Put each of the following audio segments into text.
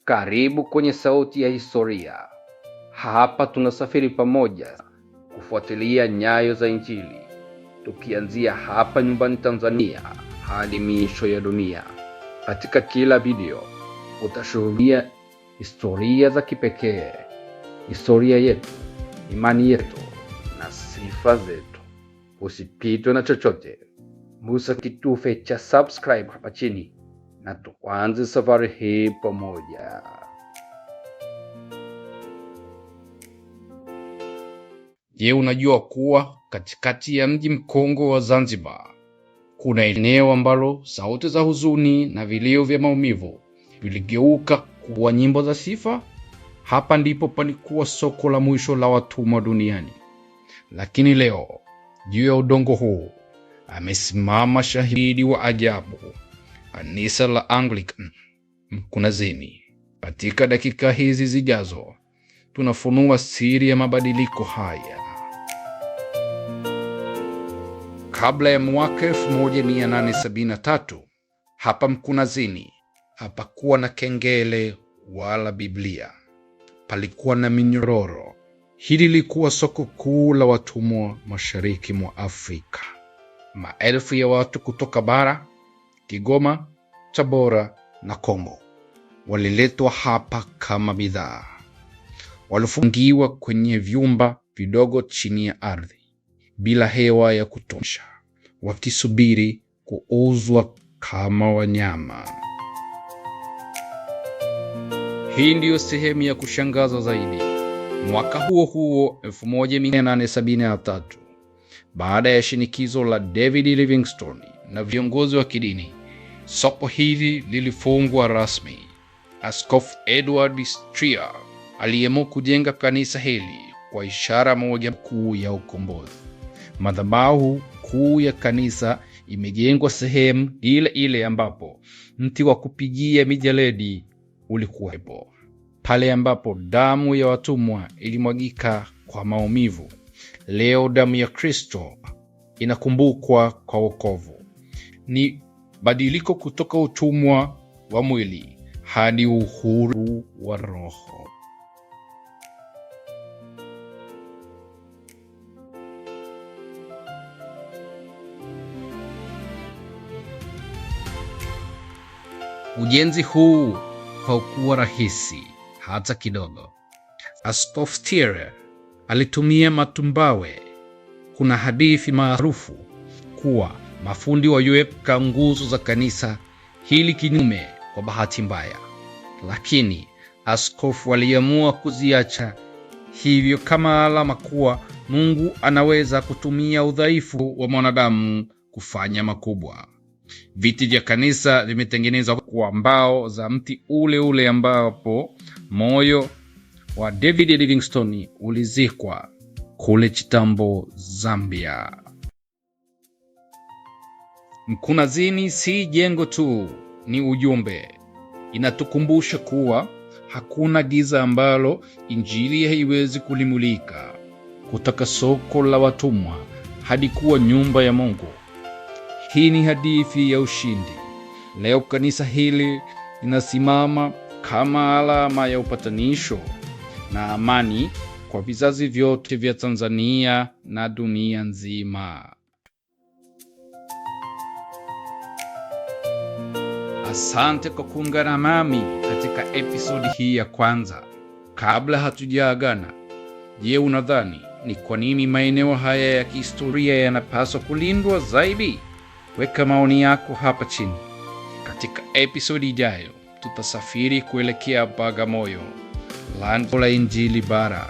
Karibu kwenye Sauti ya Historia. Hapa tunasafiri pamoja kufuatilia nyayo za Injili, tukianzia hapa nyumbani Tanzania hadi miisho ya dunia. Katika kila video utashuhudia historia za kipekee, historia yetu, imani yetu na sifa zetu. Usipitwe na chochote. Gusa kitufe cha subscribe hapa chini na tuanze safari hii pamoja. Je, unajua kuwa katikati ya mji mkongwe wa Zanzibar kuna eneo ambalo sauti za huzuni na vilio vya maumivu viligeuka kuwa nyimbo za sifa? Hapa ndipo palikuwa soko la mwisho la watumwa duniani. Lakini leo juu ya udongo huu amesimama shahidi wa ajabu, kanisa la Anglican Mkunazini. Katika dakika hizi zijazo, tunafunua siri ya mabadiliko haya. Kabla ya mwaka 1873 hapa Mkunazini hapakuwa na kengele wala Biblia, palikuwa na minyororo. Hili lilikuwa soko kuu la watumwa mashariki mwa Afrika. Maelfu ya watu kutoka bara, Kigoma, Tabora na Kongo waliletwa hapa kama bidhaa. Walifungiwa kwenye vyumba vidogo chini ya ardhi bila hewa ya kutosha, wakisubiri kuuzwa kama wanyama. Hii ndiyo sehemu ya kushangaza zaidi. Mwaka huo huo 1873, baada ya shinikizo la David Livingstone na viongozi wa kidini, soko hili lilifungwa rasmi. Askofu Edward Steere aliamua kujenga kanisa hili kwa ishara moja kuu ya ukombozi. Madhabahu kuu ya kanisa imejengwa sehemu ile ile ambapo mti wa kupigia mijeledi ulikuwepo, pale ambapo damu ya watumwa ilimwagika kwa maumivu. Leo damu ya Kristo inakumbukwa kwa wokovu. Ni badiliko kutoka utumwa wa mwili hadi uhuru wa roho. Ujenzi huu haukuwa rahisi hata kidogo. Askofu Steere alitumia matumbawe. Kuna hadithi maarufu kuwa mafundi waliweka nguzo za kanisa hili kinyume kwa bahati mbaya, lakini askofu aliamua kuziacha hivyo kama alama kuwa Mungu anaweza kutumia udhaifu wa mwanadamu kufanya makubwa. Viti vya kanisa vimetengenezwa kwa mbao za mti ule ule ambapo moyo wa David Livingstone ulizikwa kule Chitambo, Zambia. Mkunazini si jengo tu, ni ujumbe. Inatukumbusha kuwa hakuna giza ambalo Injili haiwezi kulimulika. Kutoka soko la watumwa hadi kuwa nyumba ya Mungu. Hii ni hadithi ya ushindi. Leo kanisa hili linasimama kama alama ya upatanisho na amani kwa vizazi vyote vya Tanzania na dunia nzima. Asante kwa kuungana nami katika episodi hii ya kwanza. Kabla hatujaagana, je, unadhani ni kwa nini maeneo haya ya kihistoria yanapaswa kulindwa zaidi? Weka maoni yako hapa chini. Katika episodi ijayo tutasafiri kuelekea Bagamoyo, lango la Injili bara,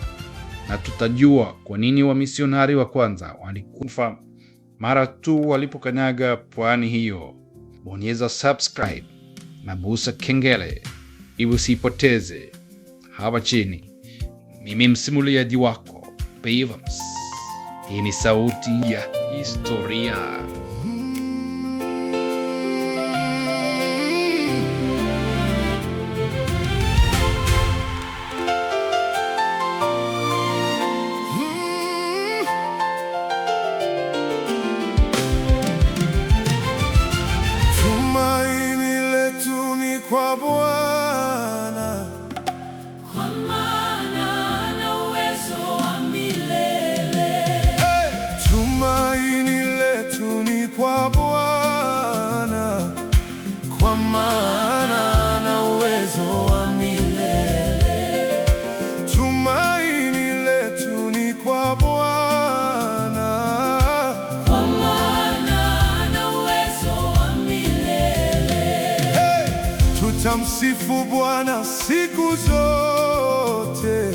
na tutajua kwa nini wamisionari wa kwanza walikufa mara tu walipokanyaga pwani hiyo. Bonyeza subscribe na busa kengele ili usipoteze. Hapa chini, mimi msimuliaji wako Bevams. Hii ni Sauti ya Historia. Tumaini letu ni kwa Bwana. Msifu Bwana siku zote.